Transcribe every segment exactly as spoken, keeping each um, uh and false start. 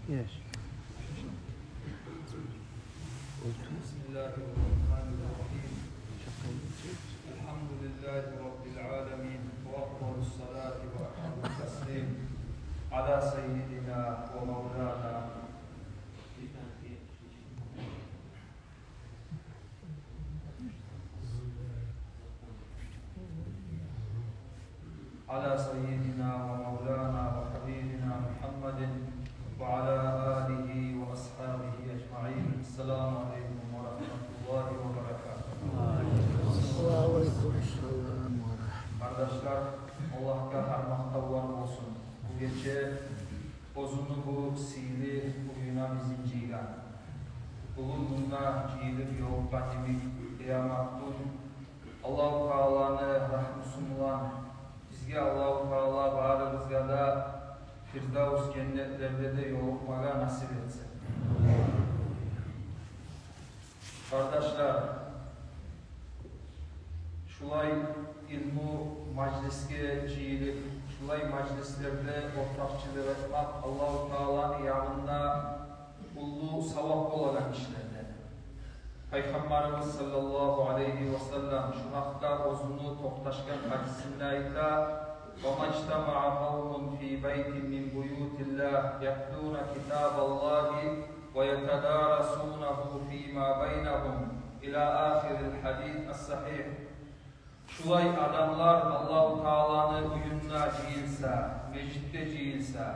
Yes. بسم الله الرحمن الرحيم. الحمد لله رب العالمين، وأفضل الصلاة وأتم التسليم على سيدنا ومولانا على سيدنا ومولانا وحبيبنا محمد وعلى آله وأصحابه أجمعين. السلام عليكم ورحمة الله وبركاته. وعليكم السلام ورحمة الله. Къардашлар, Аллагьгъа гьар макътавлар болсун. Бу гече оьзюню бу сыйлы уьюне бизин жыйгъан. Бугюн мунда жыйылып ёлукъгъан йимик, къыямат гюн Аллагьу Тааланы рагьмусу булан бизге Аллагьу Таала барыбызгъа да Фирдавс женнетлерде де ёлукъмагъа насип этсин. Къардашлар, шулай илму мажлисге жыйылып, шулай мажлислерде ортакъчылыкъ этмек Аллагьу Тааланы ягъында уллу савап болагъан ишлерден. Пайхаммарыбыз саллаллагьу алайгьи ва саллам шу гьакъда оьзюню токъташгъан гьадисинде айта: وما اجتمع قوم في بيت من بيوت الله يتلون كتاب الله ويتدارسونه فيما بينهم إلى آخر الحديث الصحيح. Шулай адамлар Аллагьу Тааланы уьюнде жыйылса, межитде жыйылса,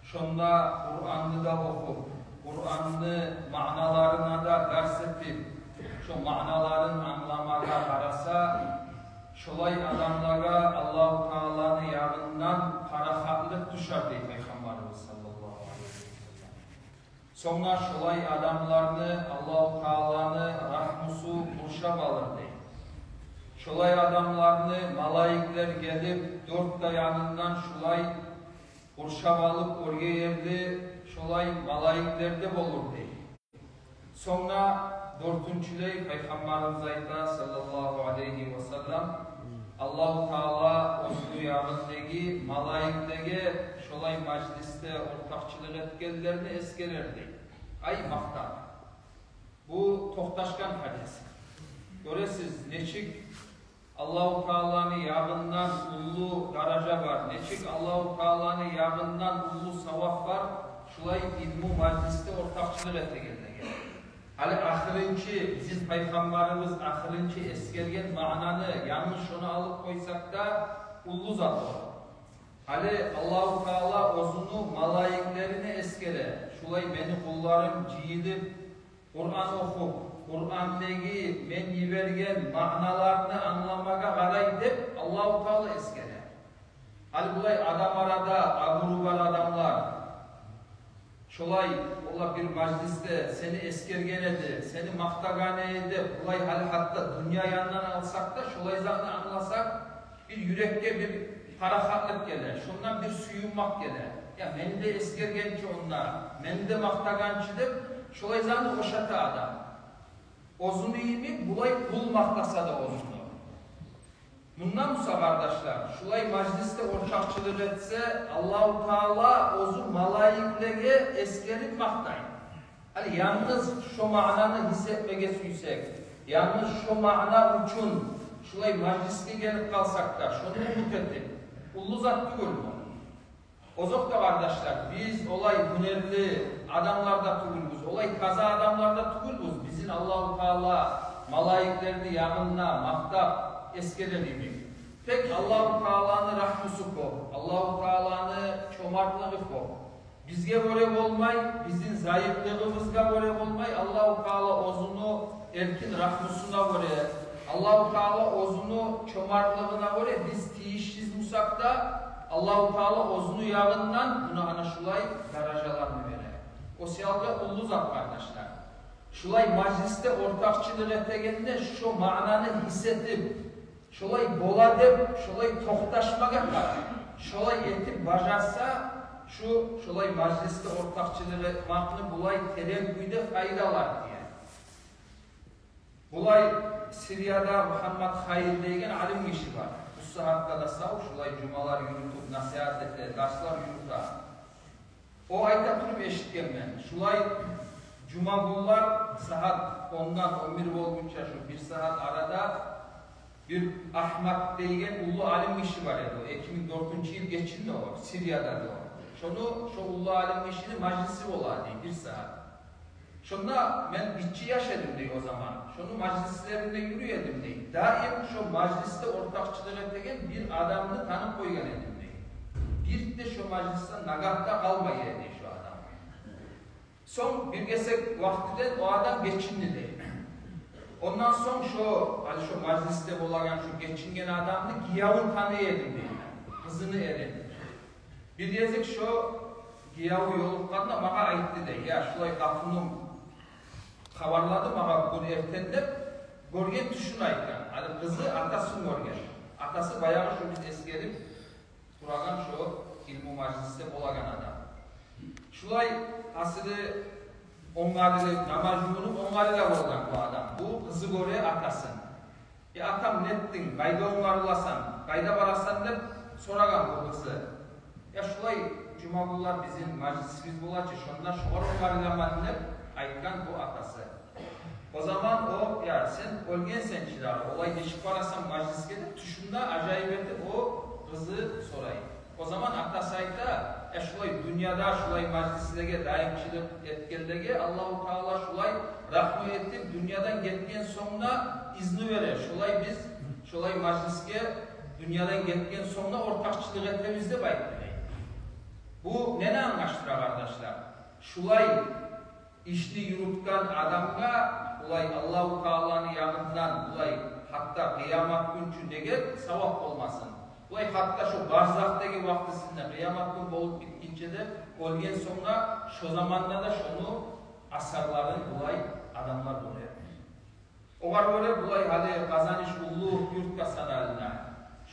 шонда Къуранны да охуп, Къуранны маъналарына да дарс этип, шо маъналарын англамагъа къараса, шолай адамлагъа Аллагьу Тааланы ягъындан парахатлыкъ тюшер, дей Пайхаммарыбыз саллаллагьу алайгьи ва саллам. Сонг да шолай адамланы Аллагьу Тааланы рагьмусу къуршап алыр, дей. Шолай адамланы малайиклер гелип, дёрт де янындан шулай къуршап алып, оьрге ерли шолай малайиклер де болур, дей. Сонг да дёртюнчюлей Пайхаммарыбыз айта, саллаллагьу алайгьи ва саллам, Аллагьу Таала оьзюню ягъындагъы малайиклеге шолай мажлисде ортакъчылыкъ этгенлени эсгерер, дей. Ай, макътап. Бу токъташгъан гьадис. Гёресиз, нечик Аллагьу Тааланы ягъындан уллу даража бар, нечик Аллагьу Тааланы ягъындан уллу савап бар шулай илму мажлисде ортакъчылыкъ этегенлеге. Гьали ахырынчы, бизин Пайхаммарыбыз ахырынчы эсгерген маънаны, янгыз шону алып къойсакъ да, уллу зат о. Гьали Аллагьу Таала оьзюню малайиклерине эсгере, шулай мени къулларым жыйылып, Къуран охуп, Къурандагъы мен йиберген маъналарны англамагъа къарай деп Аллагьу Таала эсгере. Гьали булай адам арада абуру бар адамлар, шолай олар бир мажлисде сени эсгерген эди, сени макътагъан эди деп, булай гьали гьатта дюнья янындан алсакъ да, шолай затны англасакъ, бир юрекге бир парахатлыкъ геле, шондан бир сююнмек геле. Я, мени де эсгерген чи онда, мени де макътагъан чы деп, шолай затны ошата адам. Оьзюню йимик булай къул макътаса да оьзюню. Мундан буса, къардашлар, шулай мажлисде ортакъчылыкъ этсе, Аллагьу Таала оьзю малайиклеге эсгерип макътай. Гьали янгыз шо маънаны гьис этмеге сюйсек, янгыз шо маъна учун шулай мажлисге гелип къалсакъ да, шону умут этип, уллу зат тюгюлмю? Озокъда, къардашлар, биз олай гьюнерли адамлар да тюгюлбюз, олай таза адамлар да тюгюлбюз, бизин Аллагьу Таала малайиклени ягъында макътап эсгерер йимик. Тек Аллагьу Тааланы рагьмусу кёп, Аллагьу Тааланы чомартлыгъы кёп. Бизге гёре болмай, бизин зайыплыгъыбызгъа гёре болмай, Аллагьу Таала оьзюню эркин рагьмусуна гёре, Аллагьу Таала оьзюню чомартлыгъына гёре биз тийишсиз бусакъ да, Аллагьу Таала оьзюню ягъындан муна ана шулай даражаланы бере. О саялы да уллу зат, къардашлар. Шулай мажлисде ортакъчылыкъ этегенде шо маънаны гьис этип, шолай бола деп, шолай токъташмагъа тарыкъ. Шолай этип бажарса, шу, шолай мажлисде ортакъчылыкъ этмекни булай терен кюйде пайдалар, дей. Булай Сирияда Мухаммад Хайыр деген алим гиши бар. Бу сагьатда да сав, шулай жумалар юрютюп, насигьат эте, дарслар юрюте. О айта туруп эшитгенмен. Шулай жумагюнлер сагьат ондан он бир болгъунча шу бир сагьат арада бир Ахмад деген уллу алим гиши бар эди. О эки минг дёртюнчю йыл гечинди о, Сирияда эди о. Шону, шо уллу алим гишини мажлиси бола эди бир сагьат. Шонда мен гиччи яш эдим дей о заман. Шону мажлислеринде юрюй эдим дей. Даим шо мажлисде ортакъчылыкъ этеген бир адамны танып къойгъан эдим дей. Бир де шо мажлисден нагагь да къалмай эди шо адам. Сонг бир гесек вакътиден о адам гечинди дей. Ондан сонг шо, гьали шо мажлисде болагъан шо гечинген адамны гиевюн таный эдим дей. Къызыны эрин. Бир гезик шо гиевю ёлукъгъанда магъа айтды дей. Я, шулай къатыным хабарлады магъа бугюн эртен деп, гёрген тюшюн айтгъан. Гьали къызы атасын гёрген. Атасы баягъы шо биз эсгерип турагъан шо илму мажлисде болагъан адам. Шулай асыры онгарылып, намаз жувунуп онгарыла болгъан бу адам. Бу къызы гёре атасын. «Я, атам, нетдинг? Къайда онгарыласан? Къайда барасан?» — деп сорагъан бу къызы. «Я, шулай жумагюнлер бизин мажлисибиз бола чы, шонда шогъар онгарыламан», — деп айтгъан бу атасы. О заман о: «Я, сен оьлгенсен чи дагъы, олай нечик барасан мажлисге?» — деп тюшюнде ажайып этип о къызы сорай. О заман атасы айта: «Э, шулай дюньяда шулай мажлислеге даимчилик этгенлеге Аллагьу Таала шулай рагьму этип, дюньядан гетген сонг да изну бере. Шулай биз шулай мажлисге дюньядан гетген сонг да ортакъчылыкъ этебиз», — деп айтды дей. Бу нени англашдыра, къардашлар? Шулай ишни юрютген адамгъа булай Аллагьу Тааланы янындан булай гьатта къыямат гюнчю неге савап болмасын? Булай гьатта шо барзахдагъы вакътисинде, къыямат гюн болуп битгинче де, оьлген сонг да, шо заманда да шону асарларын булай адамлар гёре. Огъар гёре булай гьали Къазаныш уллу юртгъа санала.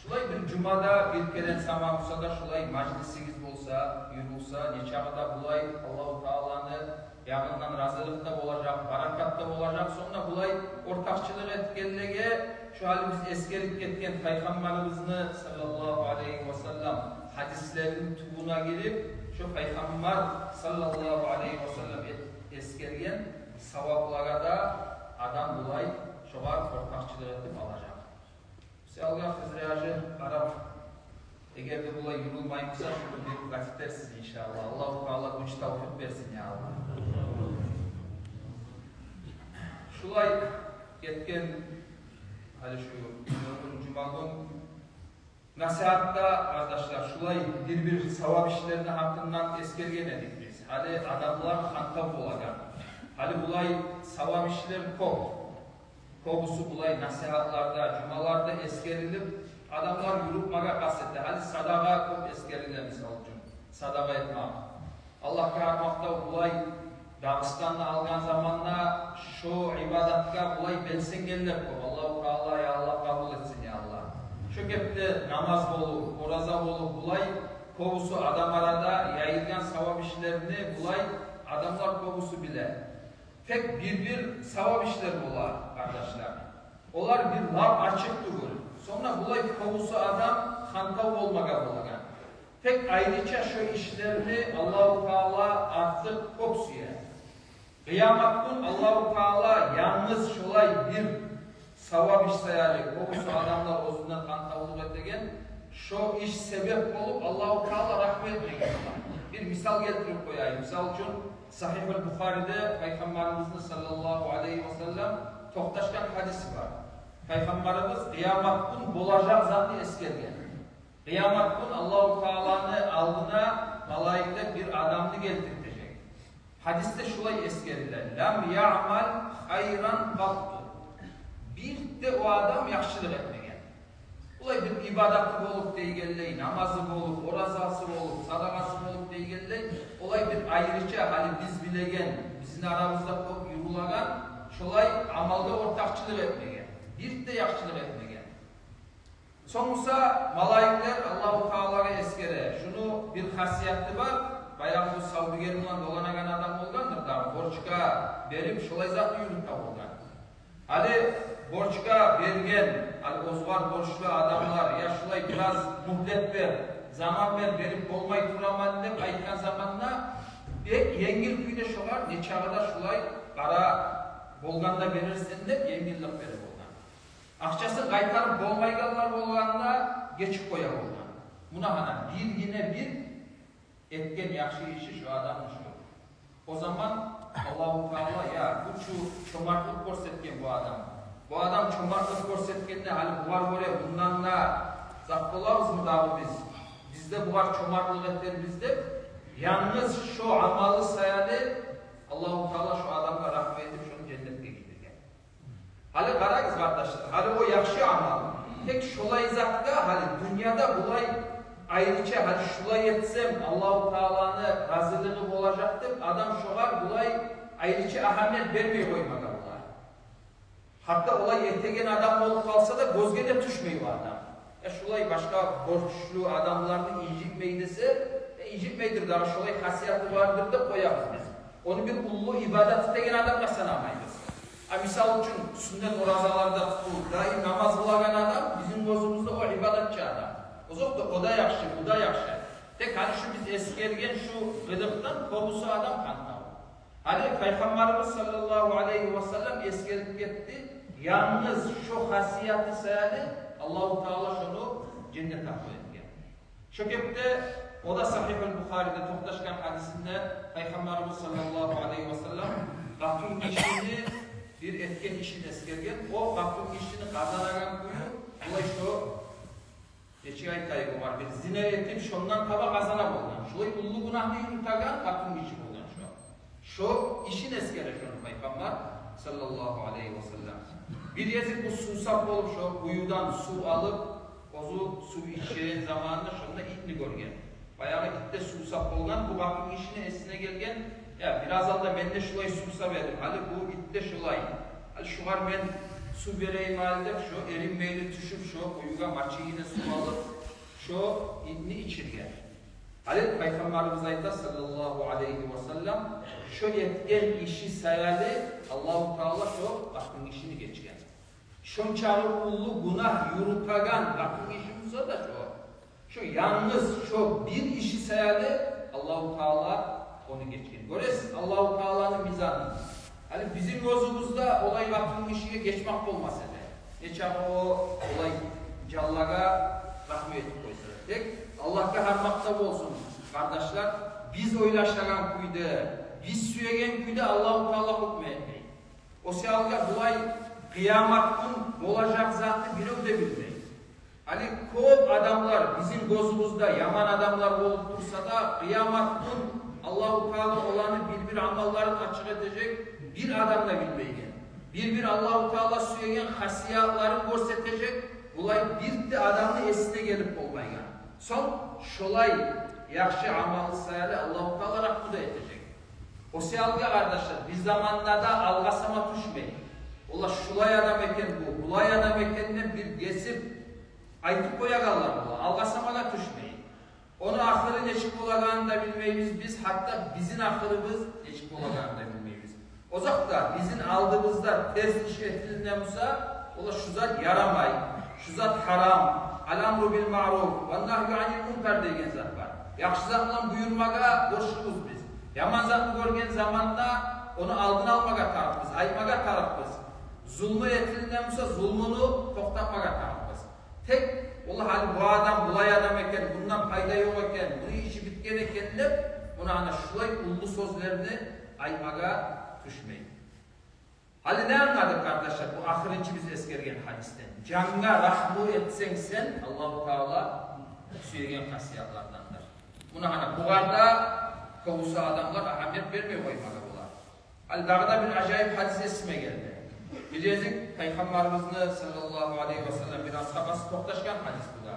Шулай бир жумада бир керен сама буса да шулай мажлисигиз болса, юрюлсе, нечакъы да булай Аллагьу Тааланы янындан разилик де болажакъ, баракат да болажакъ. Сонг да булай ортакъчылыкъ этгенлеге шо гьали биз эсгерип гетген Пайхаммарыбызны саллаллагьу алайгьи ва саллам гьадислерини тюбюне гирип, шо Пайхаммар саллаллагьу алайгьи ва саллам эт-, эсгерген саваплагъа да адам булай шогъар ортакъчылыкъ этип алажакъ. Мисалгъа, хизрияжы къарап, эгер де булай юрюлмей буса, шуну бир гатитерсиз, иншааллагь. Аллагьу Таала гюч, тавфикъ берсин, я Аллагь. Шулай гетген, гьали шу жумагюн, жумагюн насигьатда, къардашлар, шулай бир-бир савап ишлерини гьакъындан эсгерген эдик биз. Гьали адамлар хантав болагъан. Гьали булай савап ишлер кёп. Кёбюсю булай насигьатларда, жумаларда эсгерилип, адамлар юрютмеге къаст эте. Гьали садагъа кёп эсгериле, мисал учун. Садагъа этмек. Аллагьгъа макътав, булай Дагъыстанда алгъан заманда шо ибадатгъа булай белсенгенлер кёп. Аллагьу Таала, я Аллагь, къабул этсин, я Аллагь. Шо кепде намаз болуп, ораза болуп, булай кёбюсю адам арада яйылгъан савап ишлерини булай адамлар кёбюсю биле. Тек бир-бир савап ишлер бола, къардашлар. Олар бир лап ачыкъ тюгюл. Сонг да булай кёбюсю адам хантав болмагъа болагъан. Тек айрыча шо ишлерни Аллагьу Таала артыкъ кёп сюе. Къыямат гюн Аллагьу Таала янгыз шолай бир савап иш саялы, кёбюсю адамлар оьзюнден хантавлукъ этеген, шо иш себеп болуп Аллагьу Таала рагьму этмеген. Бир мисал гелтирип къояйым. Мисал учун, Сагьигьул Бухариде Пайхаммарыбызны саллаллагьу алайгьи ва саллам токъташгъан гьадиси бар. Пайхаммарыбыз къыямат гюн болажакъ затны эсгерген. Къыямат гюн Аллагьу Тааланы алдына малайиклер бир адамны гелтиртежек. Гьадисде шулай эсгериле: «Лам яъмал хайран къатту». Бир де о адам яхшылыкъ этмеген. Булай бир ибадаты болуп дейгенлей, намазы болуп, оразасы болуп, садагъасы болуп дейгенлей, олай бир айрыча, гьали биз билеген, бизин арабызда кёп юрюлеген, шолай амалда ортакъчылыкъ этмеген. Бир де яхшылыкъ этмеген. Сонг буса малайиклер Аллагьу Таалагъа эсгере. Шуну бир хасияты бар. Баягъы бу савдюгер булан доланагъан адам болгъандыр дагъы, борчгъа берип, шолай затны юрюте болгъан. Гьали борчгъа берген, гьали оьзюгер борчлу адамлар: «Я, шулай бираз мюгьлет бер, заман бер, берип болмай тураман», — деп айтгъан заманда, Тек енгил кюйде шогъар, нечакъы да шулай къара болгъанда берерсен деп, енгиллик бере болгъан. Акъчасын къайтарып болмайгъанлар болгъанда гечип къоя болгъан. Муна гьана биргине-бир этген яхшы иши шо адамны шо. О заман Аллагьу Таала: «Я, бу чу чомартлыкъ гёрсетген бу адам. Бу адам чомартлыкъ гёрсетгенде, гьали бугъар гёре мундан да зат болабызмы дагъы биз? Биз де бугъар чомартлыкъ этербиз», — деп, янгыз шо амалы саялы Аллагьу Таала шо адамгъа рагьму этип, шону женнетге гийирген. Гьали къарагъыз, къардашлар, гьали о яхшы амал. Тек шолай затгъа, гьали дюньяда булай айрыча, гьали шулай этсем Аллагьу Тааланы разилиги болажакъ деп, адам шогъар булай айрыча агьамият бермей къоймагъа бола. Гьатта олай этеген адам болуп къалса да, гёзге де тюшмей о адам. Я шулай башгъа борчлу адамланы инжитмей десе, э, инжитмейдир дагъы, шолай хасияты бардыр деп къоябыз биз. Ону бир уллу ибадат этеген адамгъа санамайбыз. А мисал учун, сюннет оразалар да тутуп, даим намаз къылагъан адам бизин гёзюбюзде о ибадатчы адам. Озокъда, о да яхшы, бу да яхшы. Тек гьали шу биз эсгерген шу къылыкъдан кёбюсю адам гьантав. Гьали Пайхаммарыбыз саллаллагьу алайгьи ва саллам эсгерип гетди, янгыз шо хасияты саялы Аллагьу Таала шону женнет агьлю этген. Шо кепде, о да Сагьигьул Бухариде токъташгъан гьадисинде Пайхаммарыбыз саллаллагьу алайгьи ва саллам къатынгишини бир этген ишин эсгерген. О къатынгишини къазанагъан кюю булай шо, нечик айтайым, огъар бир зина этип, шондан таба къазана болгъан. Шолай уллу гюнагьны юрютеген къатынгиши болгъан шо. Шо ишин эсгере шону Пайхаммар саллаллагьу алайгьи ва саллам. Бир гезик бу сувсап болуп, шо къуюдан сув алып, оьзю сув ичеген заманында шонда итни гёрген. Баягъы ит де сувсап болгъан, бу къатынгишини эсине гелген: «Я, бираз алда мен де шулай сувсап эдим, гьали бу ит де шулай. Гьали шугъар мен сув берейим гьали», — деп, шо эринмейли тюшюп, шо къуюгъа мачыгъына сув алып, шо итни ичирген. Гьали Пайхаммарыбыз айта саллаллагьу алайгьи ва саллам, шо этген иши саялы Аллагьу Таала шо къатынгишини гечген. Шончакъы уллу гюнагь юрютеген къатынгиши буса да шо, шо янгыз шо бир иши саялы Аллагьу Таала ону гечген. Гёресиз Аллагьу Тааланы мизанын. Гьали бизин гёзюбюзде олай къатынгишиге гечмек болмас эди, нечакъы о олай жанлагъа рагьму этип къойса да. Тек Аллагьгъа гьар макътав болсун, къардашлар, биз ойлашагъан кюйде, биз сюеген кюйде Аллагьу Таала гьукму этмей. О саялгъа булай къыямат гюн болажакъ затны бирев де билмей. Гьали кёп адамлар бизин гёзюбюзде яман адамлар болуп турса да, къыямат гюн Аллагьу Таала оланы бир-бир амалларын ачыкъ этежек, бир адам да билмейген. Бир-бир Аллагьу Таала сюеген хасиятларын гёрсетежек, булай бир де адамны эсине гелип болмайгъан. Сонг шолай яхшы амалы саялы Аллагьу Таала рагьму да этежек. О саялгъа, къардашлар, бир заманда да алгъасама тюшмей. Олар шулай адам экен бу, булай адам экен деп бир гесип айтып къоягъанлар бола, алгъасама да тюшмей. Ону ахыры нечик болагъанын да билмейбиз биз, гьатта бизин ахырыбыз нечик болагъанын да билмейбиз. Озокъда, бизин алдыбызда терс иш этилине буса, олар шу зат ярамай, шу зат гьарам, ал-амру бил-маъруф ва нагьйу анил-мункар деген зат бар. Яхшы зат булан буюрмагъа борчлубуз биз. Яман затны гёрген заманда ону алдын алмагъа тарыкъбыз, айтмагъа тарыкъбыз. Зулму этилине буса, зулмуну токътатмагъа тарыкъбыз. Тек, валлагь, гьали бу адам булай адам экен, мундан пайда ёкъ экен, муну иши битген экен деп, муна гьана шулай уллу сёзлени айтмагъа тюшмей. Гьали не англадыкъ, къардашлар, бу ахырынчы биз эсгерген гьадисден? Жангъа рагьму этсенг сен, Аллагьу Таала сюеген хасиятлардандыр. Муна гьана бугъар да кёбюсю адамлар агьамият бермей къоймагъа бола. Гьали дагъы да бир ажайып гьадис эсиме гелди. Бир гезик Пайхаммарыбызны саллаллагьу алайгьи ва саллам бир асгьабасы токъташгъан гьадис бу да.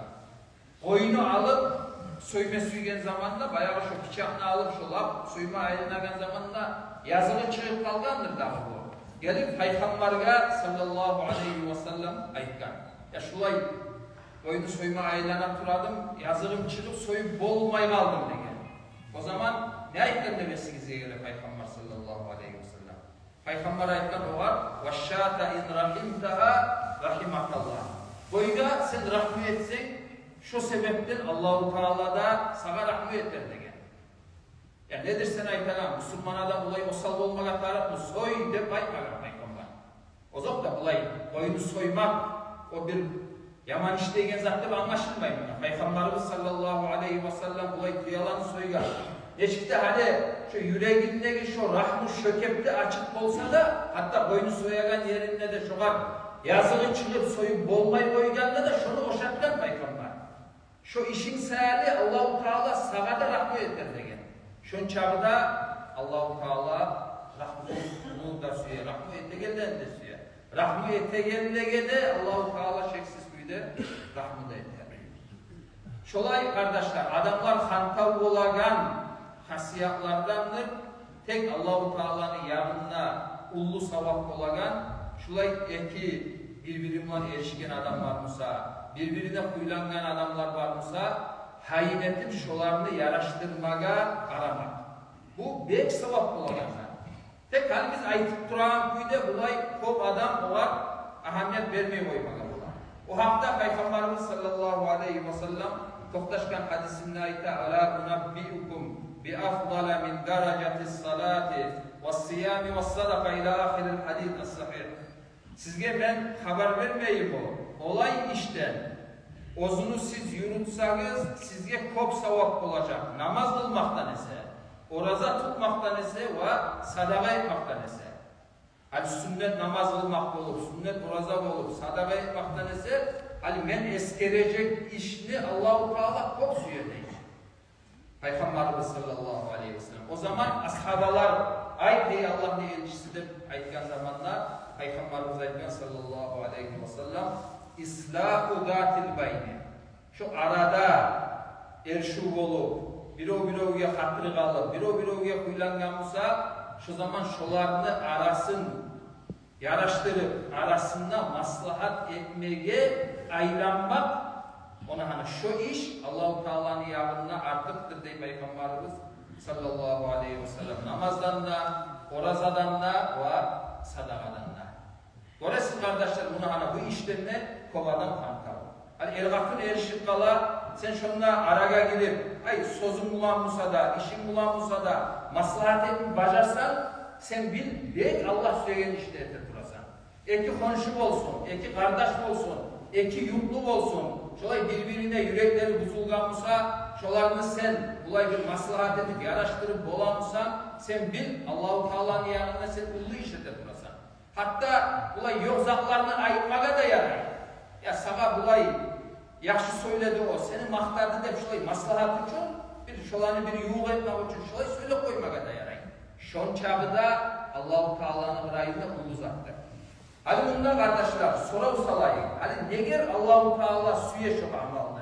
Къойну алып, сойма сюйген заманда, баягъы шо пычакъны алып, шо лап сойма айланагъан заманда, языгъы чыгъып къалгъандыр дагъы бу. Гелип Пайхаммаргъа саллаллагьу алайгьи ва саллам айтгъан: «Я, шулай къойну сойма айлана турадым, языгъым чыгъып, союп болмай къалдым», — деген. О заман не айтгъан деп эсигизге геле Пайхаммар саллаллагьу алайгьи ва саллам? Пайхаммар айтгъан огъар: «Ва шата ин рагьимтагьа рагьимакаллагь». Къойгъа сен рагьму этсенг, шо себепден Аллагьу Таала да сагъа рагьму этер, деген. Я недир сен айтагъан, бусурман адам булай осал болмагъа тарыкъмы, сой деп айтмагъан пайхаммар. Озокъда, булай къойну соймакъ, о бир яман иш деген зат деп англашылмай мунда. Пайхаммарыбыз саллаллагьу алайгьи ва саллам булай тюелени сойгъан. Нечик де гьали шо юрегиндеги шо рагьму шо кепде ачыкъ болса да, гьатта къойну соягъан еринде де шогъар языгъы чыгъып союп болмай къойгъанда да, шону ошатгъан пайхаммар. Шо ишинг саялы Аллагьу Таала сагъа да рагьму этер деген. Шончакъы да Аллагьу Таала рагьмуну да сюе, рагьму этегенлени де сюе. Рагьму этегенлеге де Аллагьу Таала шексиз кюйде рагьму да этер. Шолай, къардашлар, адамлар хантав болагъан хасиятлардандыр. Тек Аллагьу Тааланы янында уллу савап болагъан, шулай эки бир-бири булан эришген адамлар буса, бир-бирине хуйлангъан адамлар бар буса, гьайын этип шоланы ярашдырмагъа къарамакъ. Бу бек савап болагъан зат. Тек гьали биз айтып турагъан кюйде булай кёп адам огъар агьамият бермей къоймагъа бола. О гьакъда Пайхаммарыбыз саллаллагьу алайгьи ва саллам токъташгъан гьадисинде айта: «Ала унаббиукум би афдала мин даражатис салати вас сиями вас садакъа», ила ахирил гьадис ас-сагьигь. Сизге мен хабар бермейимми олай ишден, оьзюню сиз юрютсегиз, сизге кёп савап болажакъ намаз къылмакъдан эсе, ораза тутмакъдан эсе ва садагъа этмекден эсе. Гьали сюннет намаз къылмакъ болуп, сюннет ораза болуп, садагъа этмекден эсе, гьали мен эсгережек ишни Аллагьу Таала кёп сюе дей Пайхаммарыбыз саллаллагьу алайгьи ва саллам. О заман асгьабалар: «Ай, гьей Аллагьны элчиси», — деп айтгъан заманда, Пайхаммарыбыз айтгъан саллаллагьу алайгьи ва саллам: «Ислагьу затил байни». Шо арада эришив болуп, бирев-биревге хатири къалып, бирев-биревге хуйлангъан буса, шо заман шоланы арасын ярашдырып, арасында маслагьат этмеге айланмакъ, она гьана шо иш Аллагьу Тааланы янында артыкъдыр дей Пайхаммарыбыз саллаллагьу алайгьи ва саллам, намаздан да, оразадан да ва садагъадан да. Гёресиз, къардашлар, муна гьана бу ишден де кёп адам хантав. Гьали эр-къатын эришип къала, сен шонда арагъа гирип, ай, сёзюнг булан буса да, ишинг булан буса да, маслагьат этме бажарсанг, сен бил, бек Аллагь сюеген ишни эте турасан. Эки хоншу болсун, эки къардаш болсун, эки юртлу болсун, шолай бир-бирине юреклери бузулгъан буса, шоланы сен булай бир маслагьат этип, ярашдырып бола бусанг, сен бил, Аллагьу Тааланы янында сен уллу иш эте турасан. Гьатта булай ёкъ затланы айтмагъа да ярай. Я, сагъа булай яхшы сёйледи о, сени макътады деп, шолай маслагьат учун, бир шоланы бир ювукъ этмек учун шолай сёйлеп къоймагъа да ярай. Шончакъы да Аллагьу Тааланы къырыйында уллу затдыр. Гьали мунда, къардашлар, сорав салайыкъ. Гьали негер Аллагьу Таала сюе шо амалны?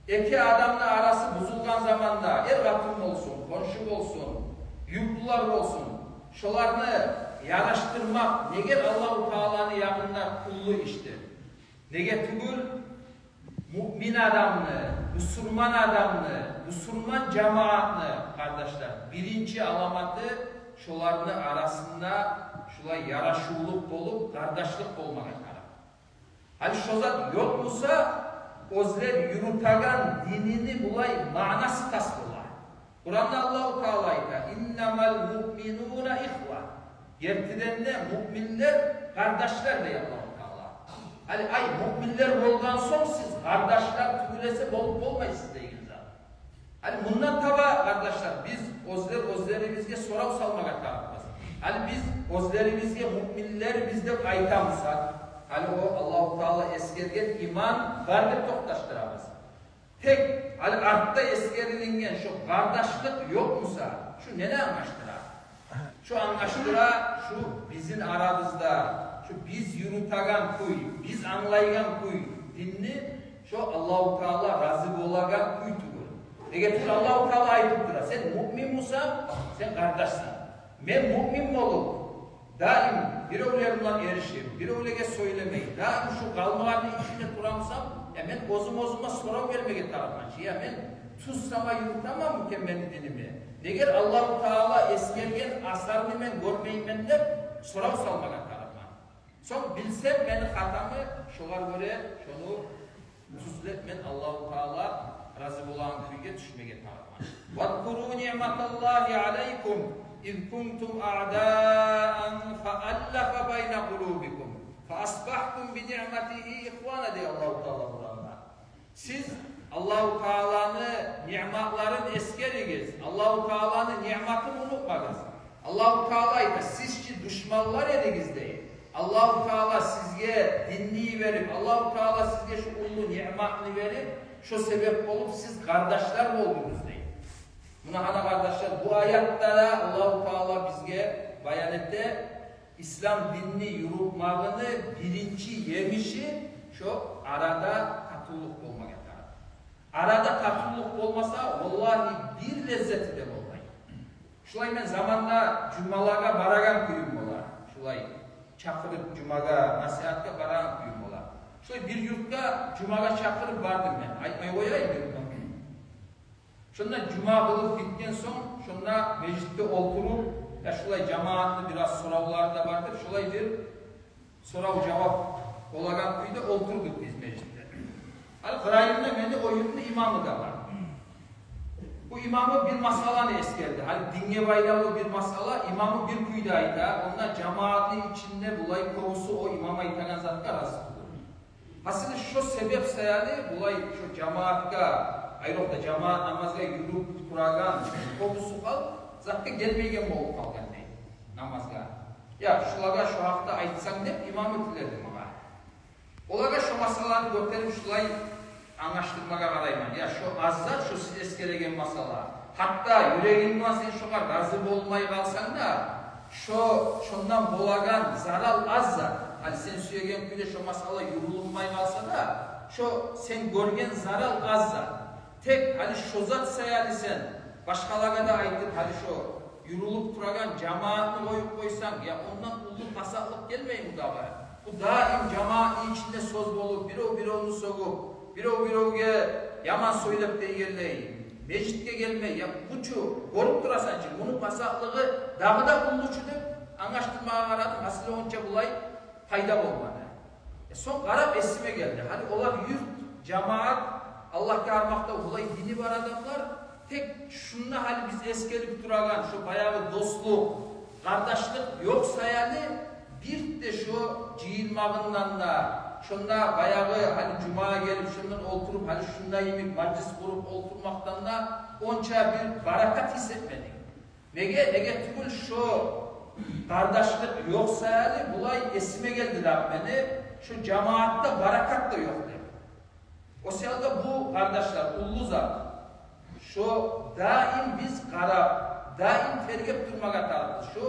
Эки адамны арасы бузулгъан заманда, эр-къатын болсун, хоншу болсун, юртлулар болсун, шоланы ярашдырмакъ негер Аллагьу Тааланы янында уллу ишдир? Неге тюгюл, муъмин адамны, бусурман адамны, бусурман жамаатны, къардашлар, биринчи аламаты шоланы арасында шулай ярашывлукъ болуп, къардашлыкъ болмагъа тарыкъ. Гьали шо зат ёкъ буса, оьзлер юрютеген динини булай маънасы тас бола. Къуранда Аллагьу Таала айта: «Иннамал муъминуна ихва». Гертиден де муъминлер къардашлар дей Аллагьу Таала. Гьали, ай, муъминлер болгъан сонг сиз къардашлар тюгюл эсе болуп болмайсыз деген зат. Гьали мундан таба, къардашлар, биз оьзлер-оьзлерибизге сорав салмагъа тарыкъбыз. Гьали биз оьзлерибизге муъминлербиз деп айта бусакъ, гьали о Аллагьу Таала эсгерген иман бар деп токъташдырабыз. Тек гьали артда эсгерилинген шо къардашлыкъ ёкъ буса, шо нени англашдыра? Шо англашдыра, шо бизин арабызда, шо биз юрютеген кюй, биз англайгъан кюй динни, шо Аллагьу Таала рази болагъан кюй тюгюл. Неге тюгюл, Аллагьу Таала айтып тура: «Сен муъмин бусанг, сен къардашсан». Мен муъмин болуп, даим биревлер булан эришип, биревлеге сёйлемей, даим шо къалмагъалны ичинде тура бусам, я мен оьзюм-оьзюме сорав бермеге тарыкъман чы, я мен тюз сама юрютеменми экен мени динимни? Негер Аллагьу Таала эсгерген асарны мен гёрмеймен деп сорав салмагъа тарыкъман. Сонг билсем мени хатамы, шогъар гёре шону тюзлеп мен Аллагьу Таала рази болагъан кюйге тюшмеге тарыкъ. Вазкуру ниъматаллагьи алайкум из кунтум аъдаан фааллафа байна къулубикум фаасбагьтум биниъматигьи ихвана, дей Аллагьу Таала Къуранда. Сиз Аллагьу Тааланы ниъматларын эсгеригиз, Аллагьу Тааланы ниъматын унутмагъыз. Аллагьу Таала айта, сиз чи душманлар эдигиз, дей. Аллагьу Таала сизге динни берип, Аллагьу Таала сизге шу уллу ниъматны берип, шо себеп болуп сиз къардашлар болдугъуз, дей. Муна гьана, къардашлар, бу аятда да Аллагьу Таала бизге баян эте, ислам динни юрютмагъыны биринчи емиши шо арада татывлукъ болмагъа тарыкъ. Арада татывлукъ болмаса, валлагьи, бир леззети де болмай. Шулай мен заманда жумалагъа барагъан кююм бола. Шулай чакъырып, жумагъа, насигьатгъа барагъан кююм бола. Шулай бир юртгъа жумагъа чакъырып бардым мен. Айтмай къояйым юртну. Шонда жума къылып битген сонг, шонда межитде олтуруп, я шулай жамаатны бираз соравлары да бардыр, шулай бир сорав-жавап болагъан кюйде олтурдукъ биз межитде. Гьали къырыйымда мени о юртну имамы да бар. Бу имамы бир масъаланы эсгерди. Гьали динге байлавлу бир масъала, имамы бир кюйде айта, онда жамаатны ичинде булай кёбюсю о имам айтагъан затгъа рази тюгюл. Гьасили, шо себеп саялы булай шо жамаатгъа, айрокъда жамаат намазгъа юрюп турагъан кёбюсю халкъ затгъа гелмейген болуп къалгъан, дей, намазгъа. Я шулагъа шо гьакъда айтсанг деп, имамы тиледи магъа. Олагъа шо масъаланы гётерип, шулай англашдырмагъа къарайман. Я шо аз зат, шо сиз эсгереген масъала. Гьатта юрегинг булан сен шогъар рази болмай къалсанг да, шо, шондан болагъан зарал аз зат. Гьали сен сюеген кюйде шо масъала юрюлмей къалса да, шо сен гёрген зарал аз зат. Тек гьали шо зат саялы сен башгъалагъа да айтып, гьали шо юрюлюп турагъан жамаатны къоюп къойсанг, я ондан уллу пасатлыкъ гелмейми дагъы? Бу даим жамаатны ичинде сёз болуп, бирев биревню сёгюп, бирев биревге яман сёйлеп дегенлей, межитге гелмей, я бу чу, гёрюп турасан чы, муну пасатлыгъы дагъы да уллу чу деп англашдырмагъа къарадым, гьасили, онча булай пайда болмады. Э, сонг къарап эсиме гелди. Гьали олар юрт, жамаат, Аллагьгъа къармакъда булай дини бар адамлар, тек шунда гьали биз эсгерип турагъан шо баягъы дослукъ, къардашлыкъ ёкъ саялы, бир де шо жыйылмагъындан да, шонда баягъы гьали жумагъа гелип, шондан олтуруп, гьали шунда йимик мажлис къуруп олтурмакъдан да онча бир баракат гьис этмедик. Неге, неге тюгюл, шо къардашлыкъ ёкъ саялы булай эсиме гелди дагъы мени, шо жамаатда баракат да ёкъ деп. О саялы да бу, къардашлар, уллу зат. Шо даим биз къарап, даим тергеп турмагъа тарыкъбыз. Шо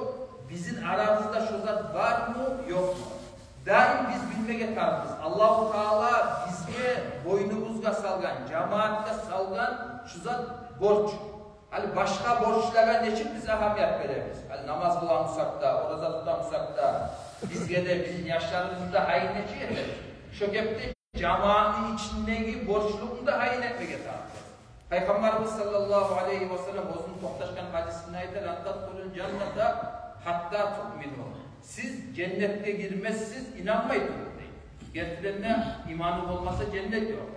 бизин арабызда шо зат бармы, ёкъму? Даим биз билмеге тарыкъбыз. Аллагьу Таала бизге, бойнубузгъа салгъан, жамаатгъа салгъан шо зат борч. Гьали башгъа борчлагъа нечик биз агьамият беребиз? Гьали намаз къыламысакъ да, ораза тутамысакъ да, бизге де, бизин яшларыбызгъа да гьайын нечик этебиз? Шо кепде жамаатны ичиндеги борчлукъну да гьайын этмеге тарыкъбыз. Пайхаммарыбыз саллаллагьу алайгьи ва саллам оьзюню токъташгъан гьадисинде айта: «Лан тадхулул жанната гьатта туъмину». Сиз женнетге гирмессиз инанмай туруп, дей. Гертиден де, иманы болмаса, женнет ёкъ.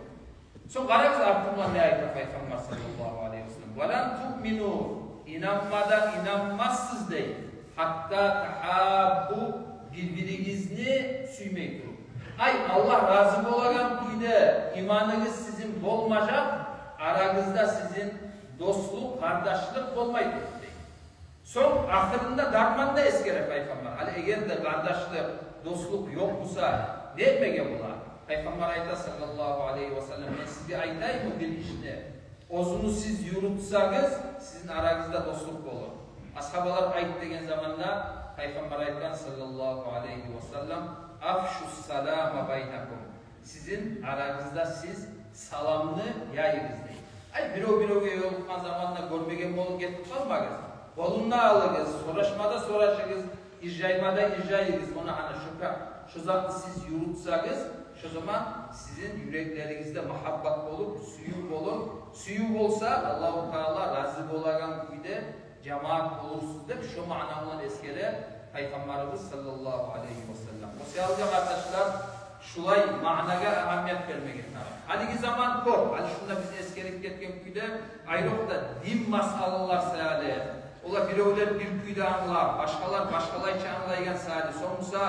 Сонг къарагъыз, артындан не айта Пайхаммар саллаллагьу алайгьи ва саллам: «Ва лан туъмину», инанма да инанмассыз, дей, «гьатта тагьаббу», бир-биригизни сюймей туруп. Ай, Аллагь рази болагъан кюйде иманыгъыз сизин болмажакъ, арагъызда сизин дослукъ, къардашлыкъ болмай туруп, дей. Сонг ахырында дарман да эсгере Пайхаммар. Гьали эгер де къардашлыкъ, дослукъ ёкъ буса, не этмеге бола? Пайхаммар айта саллаллагьу алайгьи ва саллам: «Мен сизге айтайыммы бир ишни? Оьзюню сиз юрютсегиз, сизин арагъызда дослукъ болур». Асгьабалар: «Айт», – деген заманда, Пайхаммар айтгъан саллаллагьу алайгьи ва саллам: «Афшус салама байнакум». Сизин арагъызда сиз саламны яйыгъыз, дей. Ай, бирев-биревге ёлукъгъан заманда гёрмеген болуп гетип къалмагъыз. Къолун да алыгъыз, сорашма да сорашыгъыз, иржайма да иржайыгъыз. Ону гьана шо ка-, шо затны сиз юрютсегиз, шо заман сизин юреклеригизде магьаббат болуп, сююв болуп, сююв болса, Аллагьу Таала рази болагъан кюйде жамаат болурсуз деп, шо маъна булан эсгере Пайхаммарыбыз саллаллагьу алайгьи ва саллам. О саялы да, къардашлар, шулай маънагъа агьамият бермеге тарыкъ. Гьалиги заман кёп, гьали шунда биз эсгерип гетген кюйде, айрокъда дин масъалалар саялы, олар биревлер бир кюйде англап, башгъалар башгъалайча англайгъан саялы, сонг буса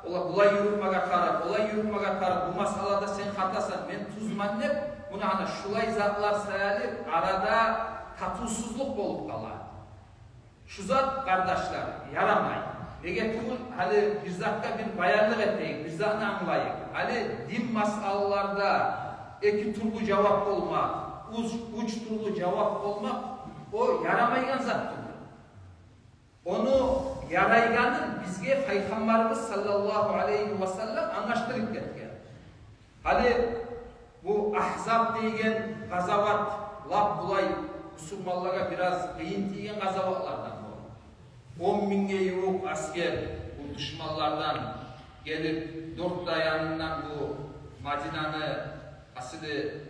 олар булай юрютмеге тарыкъ, олай юрютмеге тарыкъ, бу масъалада сен хатасан, мен тюзмен деп, муна гьана шулай затлар саялы арада татывсузлукъ болуп къала. Шу зат, къардашлар, ярамай. Неге тюгюл, гьали бир затгъа бир баянлыкъ этейик, бир затны англайыкъ. Гьали дин масъалаларда эки тюрлю жавап болмакъ, уьч, уьч тюрлю жавап болмакъ, о ярамайгъан зат тюгюл. Ону ярайгъанын бизге Пайхаммарыбыз саллаллагьу алайгьи ва саллам англашдырып гетген. Гьали бу Агьзаб деген къазават лап булай бусурманлагъа бираз къыйын тийген къазаватлардан бу. Он мингге ювукъ асгер бу душманлардан гелип, дёрт де янындан бу Мадинаны, асылы,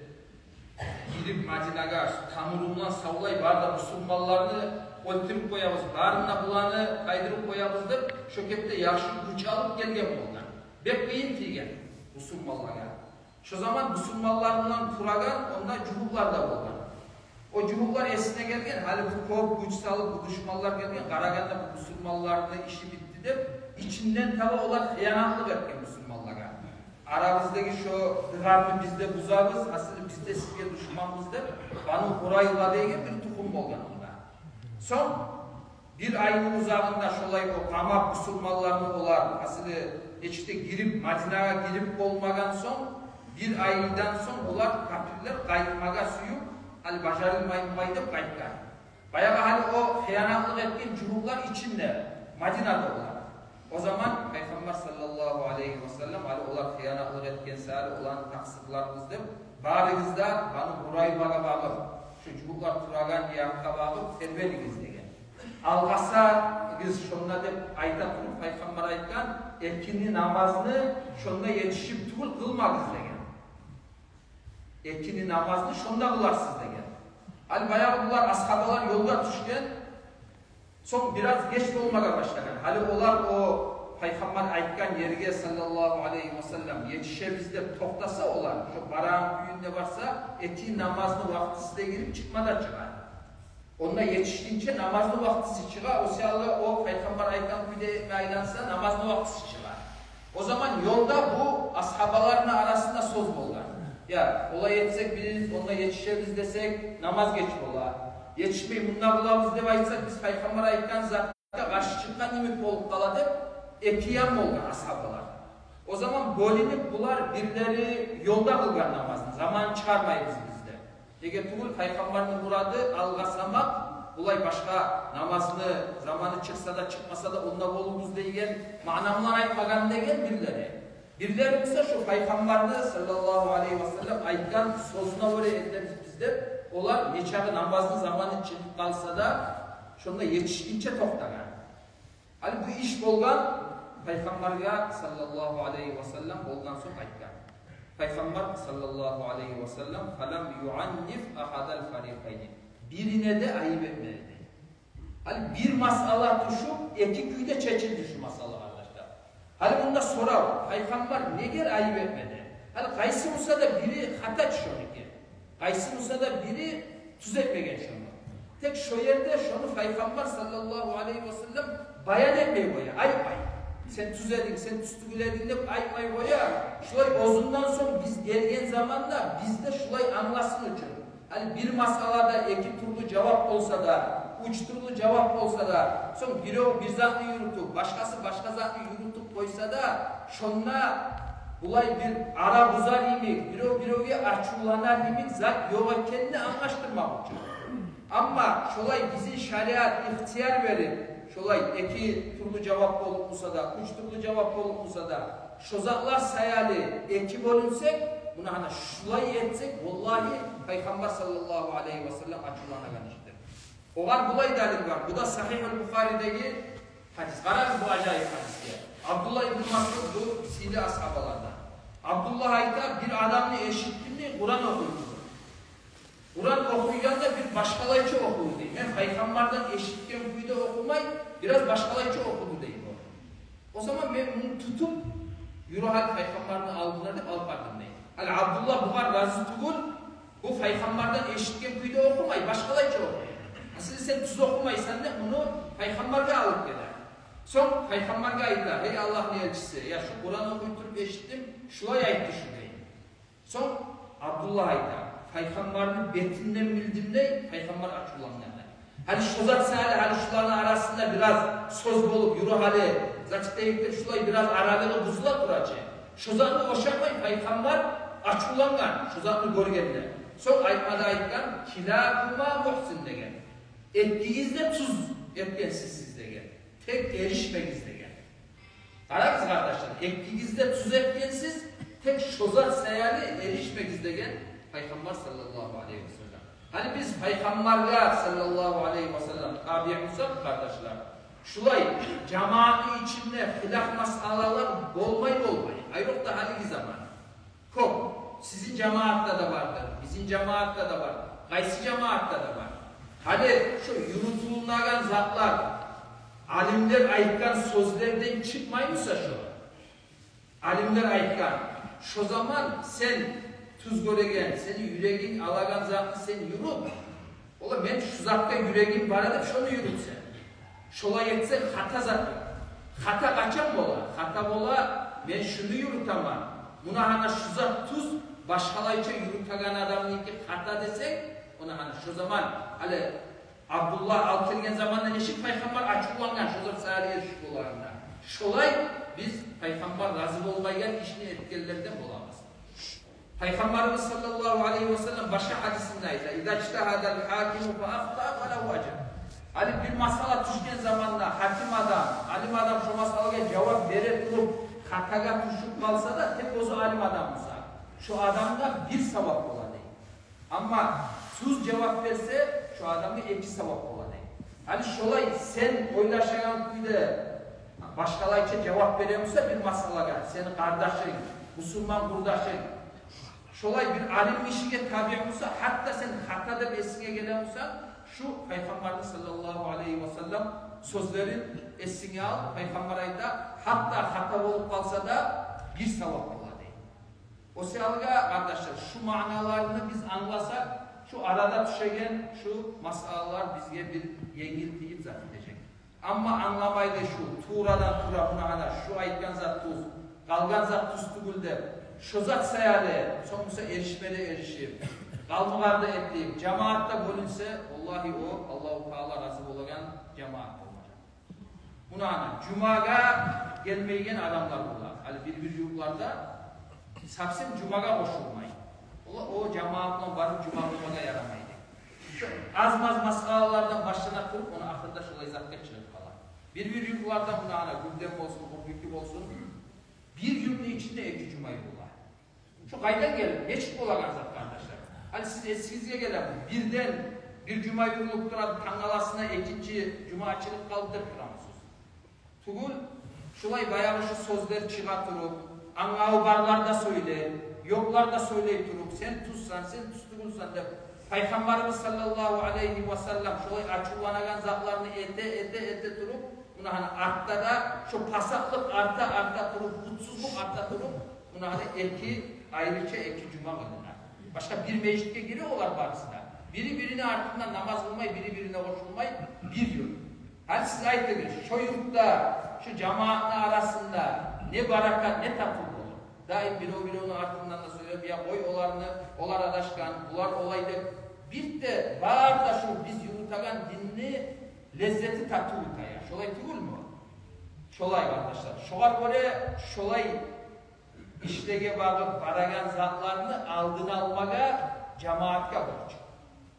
гирип Мадинагъа тамурундан савлай бары да бусурманланы оьлтюрюп къоябыз, барын да буланы къайдырып къоябыз деп, шо кепде яхшы гюч алып гелген болгъан. Бек къыйын тийген бусурманлагъа. Шо заман бусурманлар булан турагъан онда жугьутлар да болгъан. О жугьутлар эсине гелген, гьали бу кёп гюч салып, бу душманлар гелген, къарагъанда бу бусурманланы иши битди деп, ичинден таба олар хыянатлыкъ этген бусурманлагъа. Арабыздагъы шо дыгъарны биз де бузабыз, асылы биз де сизге душманбыз деп, Бану Къурайза деген бир тухум болгъан онда. Сонг бир айны узагъында шолай о къамап бусурманланы олар, асылы, эчте гирип, Мадинагъа гирип болмагъан сонг, бир айдан сонг олар, капирлер, къайтмагъа сююп, гьали бажарылмай бугъай деп къайтгъан. Баягъы гьали о хыянатлыкъ этген жугьутлар ичинде, Мадинада олар. О заман Пайхаммар саллаллагьу алайгьи ва саллам, гьали олар хыянатлыкъ этген саялы, оланы такъсырларбыз деп, барыгъыз да Бану Къурайзагъа багъып, шо жугьутлар турагъан якъгъа багъып тербенигиз деген. Алгъасагъыз шонда деп айта туруп, Пайхаммар айтгъан, экинни намазны шонда етишип тюгюл къылмагъыз деген. Экинни намазны шонда къыларсыз деген. Гьали баягъы булар, асгьабалар, ёлгъа тюшген, сонг бираз геч болмагъа башлагъан. Гьали олар о Пайхаммар айтгъан ерге, саллаллагьу алайгьи ва саллам, етишебиз деп токътаса олар, шо барагъан кюйюнде барса, экинни намазны вакътиси де гирип, чыкъма да чыгъа. Онда етишгинче намазны вакътиси чыгъа, о саялы о Пайхаммар айтгъан кюйде этме айланса, намазны вакътиси чыгъа. О заман ёлда бу асгьабаланы арасында сёз болгъан. Я, олай этсек биз, онда етишебиз десек, намаз геч бола. Етишмей мунда къылабыз деп айтсакъ, биз Пайхаммар айтгъан затгъа къаршы чыкъгъан йимик болуп къала деп, эки ян болгъан асгьабалар. О заман бёлюнюп булар, бирлери ёлда къылгъан намазны, заманын чыгъармайбыз биз деп. Неге тюгюл, Пайхаммарны мурады алгъасамакъ, булай башгъа намазны заманы чыкъса да, чыкъмаса да, онда болугъуз деген маъна булан айтмагъан деген бирлери. Бирлери буса шо Пайхаммарны, саллаллагьу алайгьи ва саллам, айтгъан сёзюне гёре этебиз биз деп, олар нечакъы намазны заманы чыгъып къалса да, шонда етишгинче токътагъан. Гьали бу иш болгъан, Пайхаммаргъа, саллаллагьу алайгьи ва саллам, болгъан сонг айтгъан. Пайхаммар, саллаллагьу алайгьи ва саллам, «Фалам юанниф агьадал фарикъайни». Бирине де айып этмеди дей. Гьали бир масъала тюшюп, эки кюйде чечилди шу масъала, къардашлар. Гьали мунда сорав: Пайхаммар неге айып этмеди? Гьали къайсы буса да бири хата чы шоники. Къайсы буса да бири тюз этмеген шону. Тек шо ерде шону Пайхаммар, саллаллагьу алайгьи ва саллам, баян этмей къоя, айтмай. Сен тюз эдинг, сен тюз тюгюл эдинг деп айтмай къоя. Шулай оьзюнден сонг биз гелген заманда биз де шулай англасын учун. Гьали бир масъалада эки тюрлю жавап болса да, уьч тюрлю жавап болса да, сонг бирев бир затны юрютюп, башгъасы башгъа затны юрютюп къойса да, шонда булай бир ара бузар йимик, бирев биревге ачувланар йимик зат ёкъ экенни англашдырмакъ учун. Амма шолай бизин шариат ихтияр берип, шолай эки тюрлю жавап болуп буса да, уьч тюрлю жавап болуп буса да, шо затлар саялы эки бёлюнсек, муна гьана шулай этсек, валлагьи, Пайхаммар, саллаллагьу алайгьи ва саллам, ачувланагъан ишдир. Огъар булай далил бар. Бу да Сагьигьул Бухаридеги гьадис. Къарагъыз бу ажайып гьадисге. Абдуллагь ибн Масъуд, бу сыйлы асгьабалардан. Абдуллагь айта: «Бир адамны эшитдим, – дей, – Къуран охуйду. Къуран охуйгъанда бир башгъалайча охуйду, – дей. – Мен Пайхаммардан эшитген кюйде охумай, бираз башгъалайча охуду», – дей бу. О заман мен муну тутуп, юрю гьали Пайхаммарны алдына деп алып бардым, – дей. Гьали Абдуллагь бугъар рази тюгюл, Бу пайхаммардан эшитген кюйде охумай, башгъалайча охуй. Аслу сен тюз охумайсан деп, муну пайхаммаргъа алып геле. Сонг пайхаммаргъа айта: «Гьей Аллагьны элчиси, я шу Къуран охуй туруп эшитдим, шулай айтды шу», — дей. Сонг Абдуллагь айта: «Пайхаммарны бетинден билдим», — дей, пайхаммар ачувлангъан. Гьали шо зат саялы, гьали шуланы арасында бираз сёз болуп, юрю гьали, зат этейик деп, шулай бираз аралыгъы бузула тура чы. Шо затны ошамай пайхаммар ачувлангъан, шо затны гёргенде. Сонг айтма да айтгъан: «Килакума мухсин», — деген. «Экигиз де тюз этгенсиз сиз», — деген. «Тек эришмегиз», — деген. Къарагъыз, къардашлар, экигиз де тюз этгенсиз, тек шо зат саялы эришмегиз деген Пайхаммар саллаллагьу алайгьи ва саллам. Гьали биз Пайхаммаргъа саллаллагьу алайгьи ва саллам табиъ бусакъ, къардашлар, шулай жамаатны ичинде хилаф масъалалар болмай, болмай. Айрокъда гьалиги заман. Кёп. Сизин жамаатда да бардыр, бизин жамаатда да бар, къайсы жамаатда да бар. Гьали шо юрютюлеген затлар алимлер айтгъан сёзлерден чыкъмай буса, шо алимлер айтгъан, шо заман сен тюз гёреген, сени юрегинг алагъан затны сен юрют. Ола, мен шу затгъа юрегим бара деп шону юрютсенг, шолай этсенг, хата зат ёкъ. Хата къачан бола? Хата бола, мен шуну юрютемен, муна гьана шу зат тюз, башгъалайча юрютеген адамныки хата десенг, муна гьана шо заман, гьали Абдуллагь алып гелген заманда нечик Пайхаммар ачувлангъан, шо зат саялы эришип болагъанда. Шолай биз Пайхаммар рази болмайгъан ишни этгенлерден боламыз. Пайхаммарыбыз саллаллагьу алайгьи ва саллам башгъа гьадисинде айта: «Иза ижтагьадал гьакиму фа ахтаа фалагьу ажр». Гьали бир масъала тюшген заманда гьаким адам, алим адам шо масъалагъа жавап бере туруп, хатагъа тюшюп къалса да, тек оьзю алим адам буса, шо адамгъа бир савап бола дей. Амма тюз жавап берсе, шо адамгъа эки савап бола дей. Гьали шолай сен ойлашагъан кюйде башгъалайча жавап бере буса бир масъалагъа сени къардашынг, бусурман къурдашынг, шолай бир алим гишиге табиъ буса, гьатта сен хата деп эсинге геле буса, шу Пайхаммарны саллаллагьу алайгьи ва саллам сёзлерин эсинге ал. Пайхаммар айта, гьатта хата болуп къалса да, бир савап бола дей. О саялы, къардашлар, шу маъналарны биз англасакъ, шу арада тюшеген шу масъалалар бизге бир енгил тийип зат этежек. Амма англамайлы, шу туврадан тувра, муна гьана шу айтгъан зат тюз, къалгъан зат тюз тюгюл деп, шо зат саялы сонг буса эришме де эришип, къалмагъар да этип, жамаат да бёлюнсе, валлагьи, о Аллагьу Таала рази болагъан жамаат болмажакъ. Муна гьана жумагъа гелмейген адамлар бола. Гьали бир-бир юртларда совсем жумагъа къошулмай. Ола, о жамаат булан барып жума къылмагъа ярамай дей. Шо аз-маз масъалалардан башлана туруп, ону ахырда шолай затгъа чыгъып къала. Бир-бир юртларда, муна гьана Гюлден болсун, Гюлбикки болсун, бир юртну ичинде эки жума юрюле. Шо къайдан гелип, нечик болагъан зат, къардашлар? Гьали сиз эсигизге гелеми, бирден бир жума юрюлюп турады, тангаласына экинчи жума ачылып къалды деп турамысыз? Тюгюл, шулай баягъы шу сёзлер чыгъа туруп, англаву барлар да сёйлей, ёкълар да сёйлей туруп, сен тюзсен, сен тюз тюгюлсен деп, Пайхаммарыбыз саллаллагьу алайгьи ва саллам шолай ачувланагъан затланы эте, эте, эте туруп, муна гьана артда да шо пасатлыкъ арта, арта туруп, мутсузлукъ арта туруп, муна гьана эки, айрыча эки жума къылына. Башгъа бир межитге гире олар барысы да. Бири-бирини артындан намаз къылмай, бири-бирине къошулмай, бир юрт. Гьали сиз айтыгъыз, шо юртда, шо жамаатны арасында не баракат, не татывлукъ болур? Даим бирев-биревню артындан да сёйлеп, я къой оланы, олар адашгъан, булар олай деп. Бир де бар да шо биз юрютеген динни леззети, татыву тая. Шолай тюгюлмю? Шолай, къардашлар. Шогъар гёре шолай ишлеге багъып барагъан затланы алдын алмагъа жамаатгъа борч.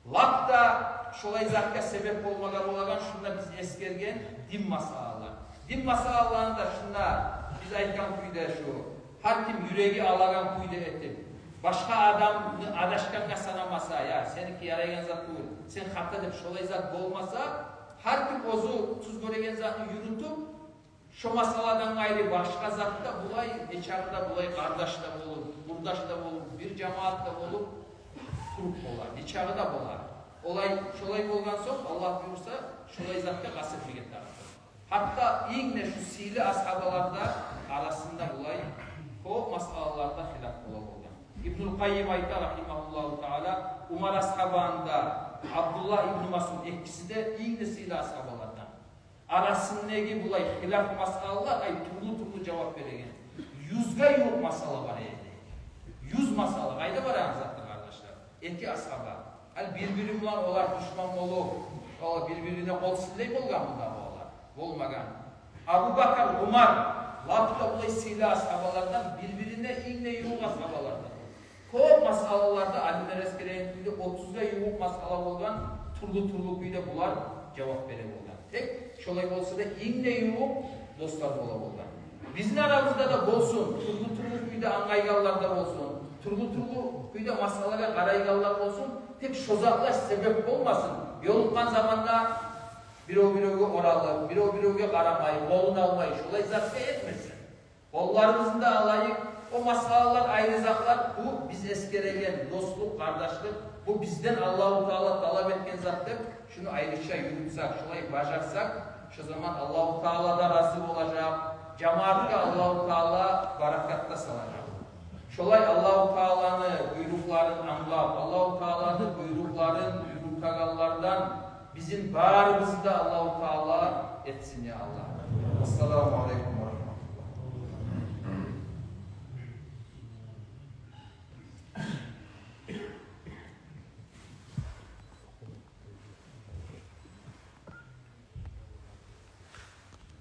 Лап да шолай затгъа себеп болмагъа болагъан, шунда биз эсгерген дин масъалалар. Дин масъалаланы да шунда биз айтгъан кюйде, шу гьар ким юреги алагъан кюйде этип, башгъа адамны адашгъангъа санамаса, я сеники ярайгъан зат тюгюл, сен хата деп шолай зат болмаса, гьар ким оьзю тюз гёреген затны юрютюп, шо масъаладан къайры башгъа затда булай, нечакъы да булай къардаш да болуп, къурдаш да болуп, бир жамаат да болуп туруп болар, нечакъы да болар. Олай, шолай болгъан сонг, Аллагь буюрса, шолай затгъа къаст этмеге тарыкъ. Гьатта инг де шу сыйлы асгьабалар да арасында булай кёп масъалаларда хилаф бола болгъан. Ибнул Къайим айта, рагьимагьуллагьу таала, Умар асгьабаны да, Абдуллагь ибну Масъуд, экиси де инг де сыйлы асгьабалардан. Арасындагъы булай хилаф масъалалар, ай, тюрлю-тюрлю жавап береген. Юзге ювукъ масъала бар эди. Юз масъала. Къайда барагъан затдыр, къардашлар? Эки асгьаба. Ал бир-бири булан олар душман болуп, олар бир-бирине къол силлей болгъанмы дагъы олар? Болмагъан. Абубакар, Умар, лап да булай сыйлы асгьабалардан, бир-бирине инг де ювукъ асгьабалардан. Кёп масъалаларда, алимлер эсгереген кюйде, отузгъа ювукъ масъала болгъан, тюрлю-тюрлю кюйде булар жавап бере болгъан. Тек шолай болса да, инг де ювукъ дослар бола болгъан. Бизин арабызда да болсун, тюрлю-тюрлю кюйде англайгъанлар да болсун, тюрлю-тюрлю кюйде масъалагъа къарайгъанлар болсун, тек шо затлар себеп болмасын. Ёлукъгъан заманда бирев-биревге оралып, бирев-биревге къарамай, къолун алмай, шолай затгъа этмесин. Къолларыбызны да алайыкъ. О масъалалар айры затлар, бу биз эсгереген дослукъ, къардашлыкъ, бу бизден Аллагьу Таала талап этген зат деп, шуну айрыча юрютсек, шолай бажарсакъ, шо заман Аллагьу Таала да рази болажакъ, жамиятгъа Аллагьу Таала баракат да салажакъ. Шолай Аллагьу Тааланы буйрукъларын англап, Аллагьу Тааланы буйрукъларын юрютегенлерден бизин барыбызны да Аллагьу Таала этсин, я Аллагь. Ассаламу алейкум ва рагьматуллагь.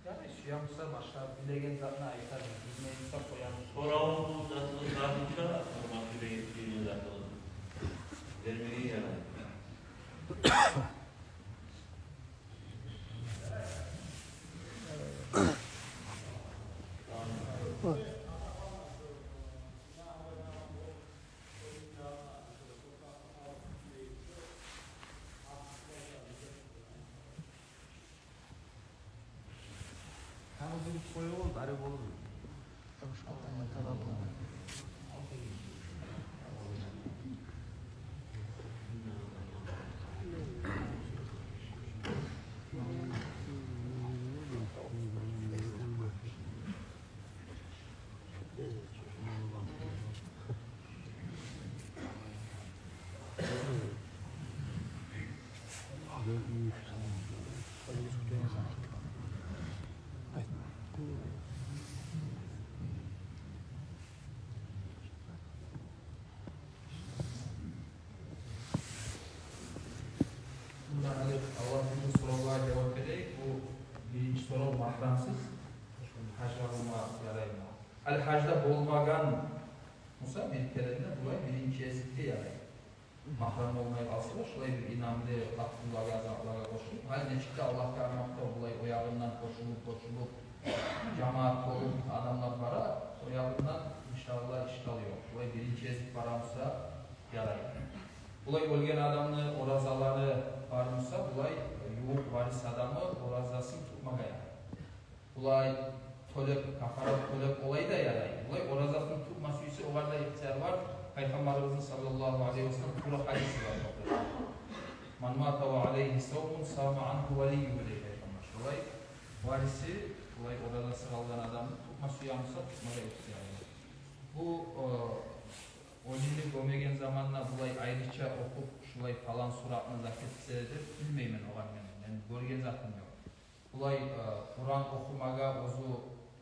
Ярай, сюе буса, башгъа билеген затны айтар, билмей буса, къояр. Соравуну затыгъыз барынча, формат билеген, билеген затыгъыз. Бермеге ярай. Гьа, оьзюгюз къоюгъуз, ари болур. Мунда гьали Аллагь бизин соравлагъа жавап берейик. Бу биринчи сорав: магьрамсыз гьажгъа барма яраймы? Гьали гьажда болмагъан буса, бир керенде, булай биринчи гезикде ярай. Магьрам болмай къалса да, шулай бир инамлы къатынлагъа, затлагъа къошулуп, гьали нечик де Аллагьгъа макътав, булай о ягъындан къошулуп, къошулуп, жамаат болуп адамлар бара, о ягъындан, иншааллагь, ишкал ёкъ. Шулай биринчи гезик бара буса, ярай. Булай оьлген адамны оразалары бар буса, булай ювукъ варис адамы оразасын тутмагъа ярай. Булай тёлеп, кафарат тёлеп, олай да ярай. Булай оразасын тутма сюйсе, огъар да ихтияр бар. Пайхаммарыбызны, саллаллагьу алайгьи ва саллам, тувра гьадиси бар. «Ман мата ва алайгьи савмун, сама ангьу валийюгьу», — дей Пайхаммар. Шолай вариси, булай оразасы къалгъан адамны тутма сюе буса, тутмагъа ихтияр бар. Бу, э, оьлюню гёмеген заманда булай айрыча охуп, шулай палан суратны зат этсе деп билмеймен огъар мен. Мен гёрген затым ёкъ. Булай, э, Къуран охумагъа, оьзю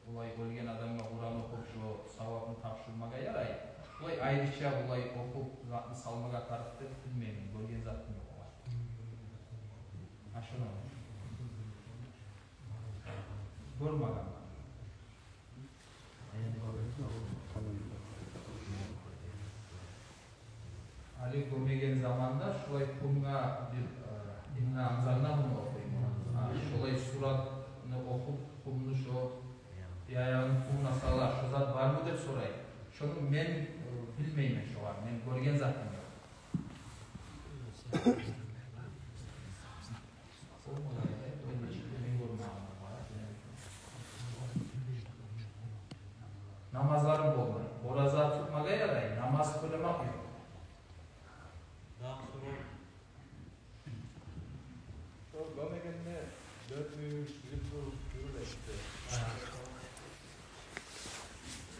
булай оьлген адамгъа Къуран охуп, шо савапны тапшурмагъа ярай. Булай айрыча булай охуп, затны салмагъа тарыкъ деп билмеймен, гёрген затым ёкъ огъар. Ашана. Гёрмеген. Гьали гёмеген заманда шулай къумгъа бир, э, «Инна анзалнагьу»-ну охуйму? Гьа, шулай суратны охуп, къумну шо яягъын къумгъа сала, шо зат бармы деп сорай. Шону мен, э, билмеймен шогъар, мен гёрген затым ёкъ. Намазларым болмай. Ораза тутмагъа ярай, намаз тёлемек ёкъ. Шо гёмегенде дёрт мюйюн сизип туруп, юрюп этди.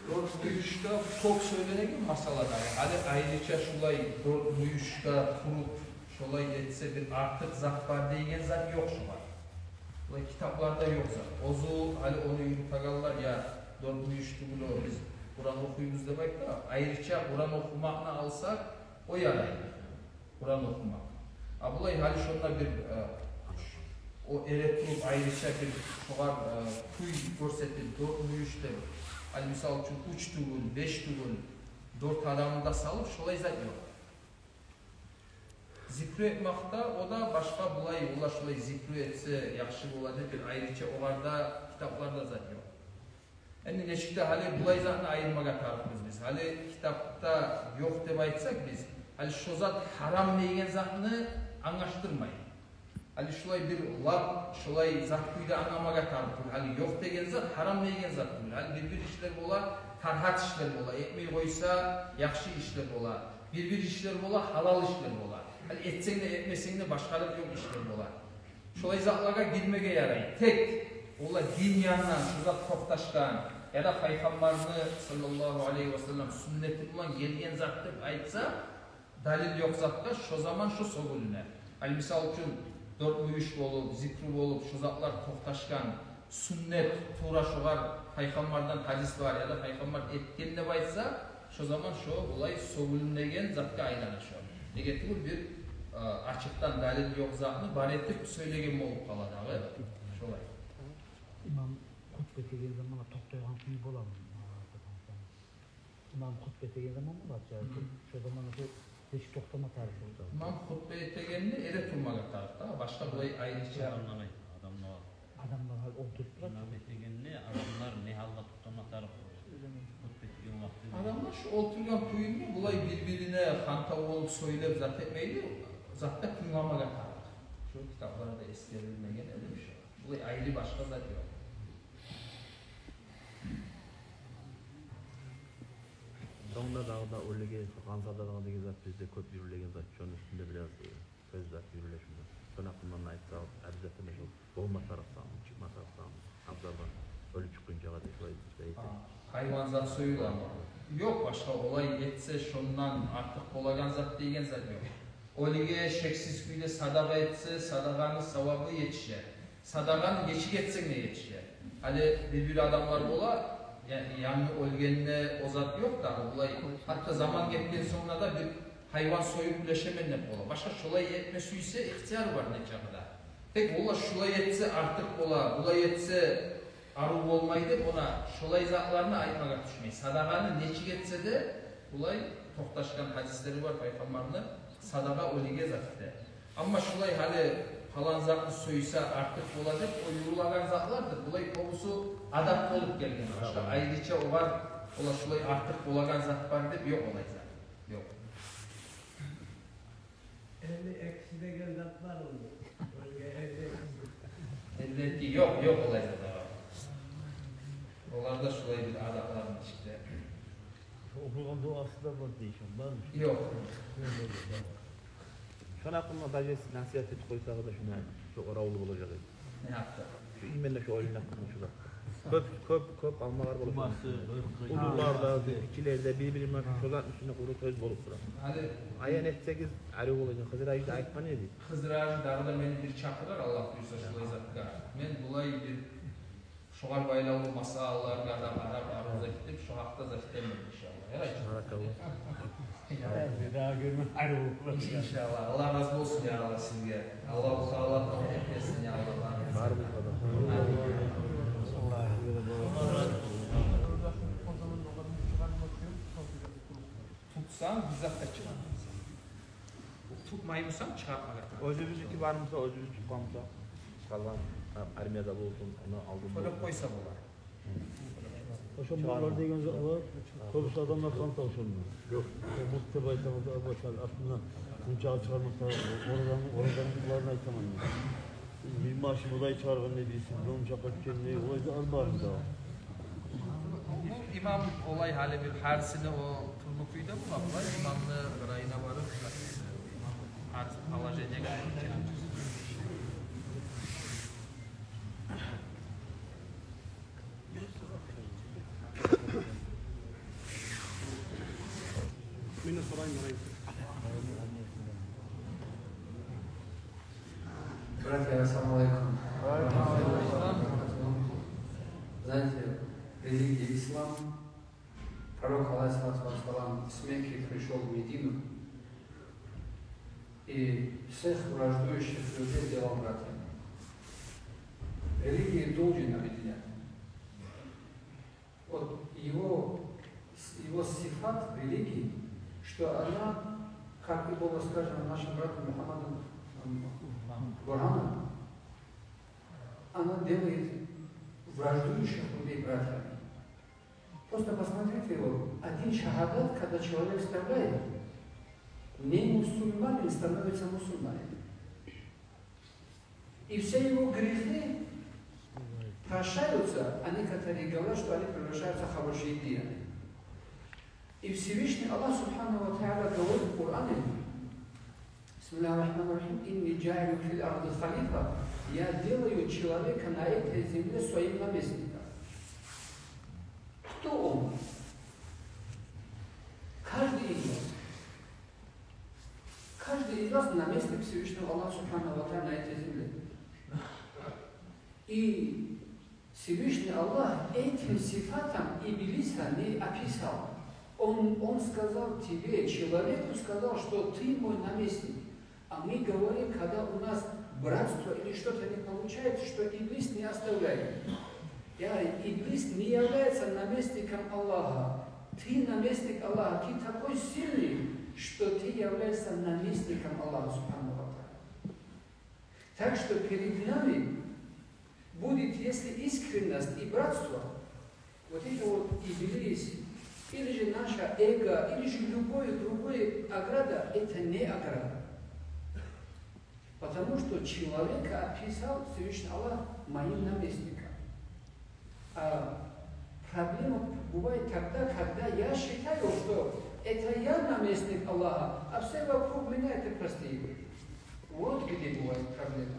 Дёрт мююшде кёп сёйленеген масъала да. Гьали айрыча шулай дёрт мююшде туруп, шулай этсе бир артыкъ зат бар деген зат ёкъ шугъар. Булай китапларда ёкъ зат. Оьзю гьали ону юрютегенлер, я дёрт мююш тюгюл о, биз Къуран охуйбуз деп айтды. Айрыча Къуран охумакъны алсакъ, о ярай. Къуран охумакъ. А булай гьали шонда бир, э, о эретуруп айрыча бир шогъар, э, кюй гёрсетип, дёрт мююш деп, гьали мисал учун, уьч тюгюл, беш тюгюл, дёрт адамны да салып, шолай зат ёкъ. Зикру этмакъда о да башгъа, булай, олар шулай зикру этсе яхшы бола деп бир айрыча огъар да китапларда зат ёкъ. Энди нечик де гьали булай затны айырмагъа тарыкъбыз биз. Гьали китапда ёкъ деп айтсакъ биз, гьали шо зат гьарам деген затны англашдырмай. Гьали шулай бир лап шулай зат кюйде англамагъа тарыкъ тюгюл. Гьали ёкъ деген зат гьарам деген зат тюгюл. Гьали бир-бир ишлер бола, карагьат ишлер бола, этмей къойса яхшы ишлер бола. Бир-бир ишлер бола, гьалал ишлер бола. Гьали этсенг де, этмесенг де, башгъалыкъ ёкъ ишлер бола. Шолай затлагъа гирмеге ярай. Тек олар дин янындан шо зат токъташгъан, яда Пайхаммарны, саллаллагьу алайгьи ва саллам, сюннети булан гелген зат деп айтса, далил ёкъ затгъа, шо заман шо сёгюлюне. Гьали мисал учун, дёрт мююш болуп, зикру болуп, шо затлар токъташгъан, сюннет, тувра шогъар Пайхаммардан гьадис бар, яда Пайхаммар этген деп айтса, шо заман шо булай сёгюлюнеген затгъа айлана шо. Неге тюгюл бир, э, ачыкъдан далил ёкъ затны бар этип сёйлеген болуп къала дагъы. Шолай. Имам хутба этеген заманда токътайгъан кюй боламы? Имам хутба этеген заман бола, шо заманда шо нечик токътама тарыкъ бола? Имам хутба этегенде эретурмагъа тарыкъ да, башгъа булай айрыча. Адамлар, адамлар гьали олтуруп тура. Имам этегенде адамлар не гьалда токътама тарыкъ? Хутба этеген вакътиде. Адамлар шо олтургъан кюйде булай бир-бирине хантав болуп сёйлеп зат этмейли, затда тынгламагъа тарыкъ. Шо китапларда эсгерилмеген эди шо. Булай айры башгъа зат ёкъ. Сонг да дагъы да оьлюге къан садагъа деген зат бизде кёп юрюлеген зат, шону уьстюнде бираз, э, сёз зат юрюле шунда. Шону гьакъындан айтсагъыз, обязательно шо болма тарыкъ санмы, чыкъма тарыкъ санмы? Абзардан оьлюп чыкъгъынчагъа дей шолай зат. Гьа, гьайван зат союламы? Ёкъ, башгъа олай этсе, шондан артыкъ болагъан зат деген зат ёкъ. Оьлюге шексиз кюйде садагъа этсе, садагъаны савабы етише. Садагъаны нечик этсенг де етише. Гьали бир-бир адамлар бола, я-, янгы оьлгенде о зат ёкъ дагъы, булай. Гьатта заман гетген сонг да бир гьайван союп уьлешемен деп бола. Башгъа шолай этме сюйсе, ихтияры бар нечакъы да. Тек олар шулай этсе артыкъ бола, булай этсе арив болмай деп, она шолай затланы айтмагъа тюшмей. Садагъаны нечик этсе де, булай токъташгъан гьадислери бар Пайхаммарны, садагъа оьлюге зат эте. Амма шулай гьали палан затны сойса артыкъ бола деп, о юрюлеген затлардыр. Булай кёбюсю адат болуп гелген. Башгъа айрыча огъар, олар шулай артыкъ болагъан зат бар деп, ёкъ олай зат. Ёкъ. Элли экиси деген зат бар онда. Оьлюге элли экиси. Элли эки, ёкъ, ёкъ олай зат, агъа. Оларда шулай бир адатларны ичинде. Шо охуйгъан дуасы да бар дейсен, бармы? Ёкъ. Ёкъ, ёкъ, ёкъ. Шону гьакъында даже сиз насигьат этип къойсагъыз да, шону шо оравлу болажакъ эди. Не гьакъда? Шо именно шо оьлюню гьакъында шо зат. Кёп, кёп, кёп къалмагъар бола. Уллулар да, гиччилер де бир-бири булан шо затны уьстюнде къуру сёз болуп тура. Гьали аян этсегиз, арив болажакъ. Хизир-гьажи де айтгъан эди. Хизир-гьажи дагъы да мени бир чакъырар, Аллагь буюрса, шулай затгъа. Мен булай бир шогъар байлавлу масъалаларгъа да къарап, арив зат этип, шо гьакъда зат этемен, иншаллагь. Ярай. Баракаллагь. Ярай. Бир дагъы гёрме, арив болуп. Иншаллагь. Аллагь рази болсун, я Аллагь, сизге. Аллагьу Таала тавфикъ берсин, я Аллагь. Барыбызгъа да. Амин. Тутсанг, бир зат да чыгъармайсан. Тутмаймысан, чыгъартмагъа тарыкъ. Оьзюбюзнюки бармыса, оьзюбюз тутгъанмыса, къалгъан, гьа, армияда болсун, ону алдын. Тёлеп къойса бола. Ошо мугъар деген затлар, кёбюсю адамлар хантав ошондан. Ёкъ. О мурт деп айтамыз, арбашар артындан мунчагъа чыгъармаса, оразаны, оразаны буларын айтаман мен. Бир машин будай чыгъаргъан не дейсиз, бир он чакъы этген не, олай да бар да. Бу имам олай гьали бир гьарисине о тюрлю кюйде бола, булай имамны къырыйына барып, имам гьарис положениеге. Братья, ассаламу алейкум. Знаете, религия ислам, пророк, алейхиссалату вассалам, с Мекки пришёл в Медину и всех враждующих людей сделал братьями. Религия должен объединять. Вот его, его сифат религии, что она, как и было сказано нашим братом Мухаммадом, м, Бурханом, она делает враждующих людей братьями. Просто посмотрите, вот, один шахадат, когда человек вставляет, не мусульманин становится мусульманином. И все его грехи прощаются, а некоторые говорят, что они превращаются в хорошие деяния. И Всевышний Аллах, субханаху ва тааля, говорит в Коране: «Бисмилляхир рахманир рахим. Инни джаилюн фил арди халифа». Я делаю человека на этой земле своим наместником. Кто он? Каждый из нас. Каждый из нас наместник Всевышнего Аллаха, субханаху ва тааля, на этой земле. И Всевышний Аллах этим сифатом Иблиса не описал. Он, он сказал тебе, человеку сказал, что ты мой наместник. А мы говорим, когда у нас братство или что-то не получается, что Иблис не оставляет. Я говорю, Иблис не является наместником Аллаха. Ты наместник Аллаха, ты такой сильный, что ты являешься наместником Аллаха, субханаху ва тааля. Так что перед нами будет, если искренность и братство, вот это вот Иблис, или же наше эго, или же любое другое ограда, это не ограда. Потому что человека описал Всевышний Аллах моим наместником. А проблема бывает тогда, когда я считаю, что это я наместник Аллаха, а все вокруг меня это простые люди. Вот где бывает проблема.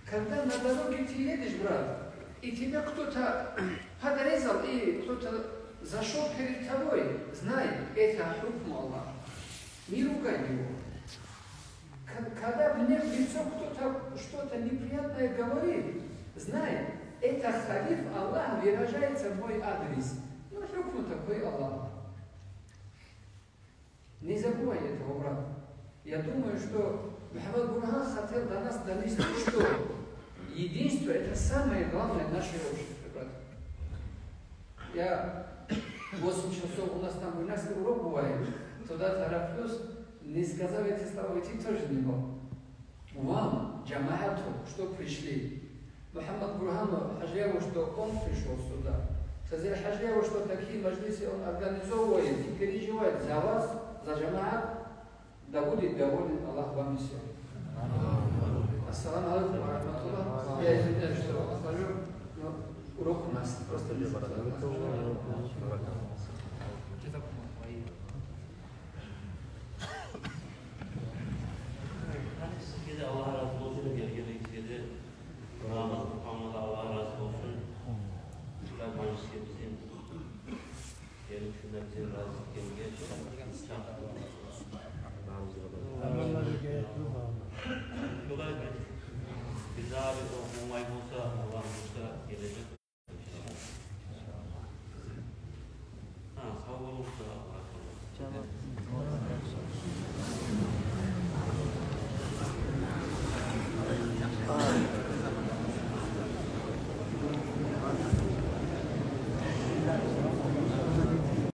Когда на дороге ты едешь, брат, и тебя кто-то подрезал, и кто-то зашёл перед тобой, знай, это хукм Аллаха. Не ругай его. К-, когда мне в лицо кто-то что-то неприятное говорит, знай, это халиф Аллах выражается в мой адрес. Ну, хукм такой Аллаха. Не забывай этого, брат. Я думаю, что Мухаммад Бурхан хотел до нас донести, что единство — это самое главное в нашей обществе, брат. Я в восемь часов, у нас там в Буйнакске урок бывает, туда тороплюсь, не сказав эти слова, уйти тоже не мог. Вам, джамаату, что пришли. Мухаммад Бурхану Хаджиеву, что он пришёл сюда. Хизри Хаджиеву, что такие маджлисы он организовывает и переживает за вас, за джамаат. Да будет доволен Аллах вами всеми. Ассаламу алейкум ва рахматуллах. Я извиняюсь, что отхожу, но урок у нас просто не закончился. Сизге де Аллагь рази болсун, гелгенигизге де. Рамазан Кутманлы, Аллагь рази болсун. Шулай мажлисге бизин гелип, шунда бизин рази этгенге чакъырдыгъыз. Шулай бир, бизге де онгай болса, Аллагь буюрса, гележек.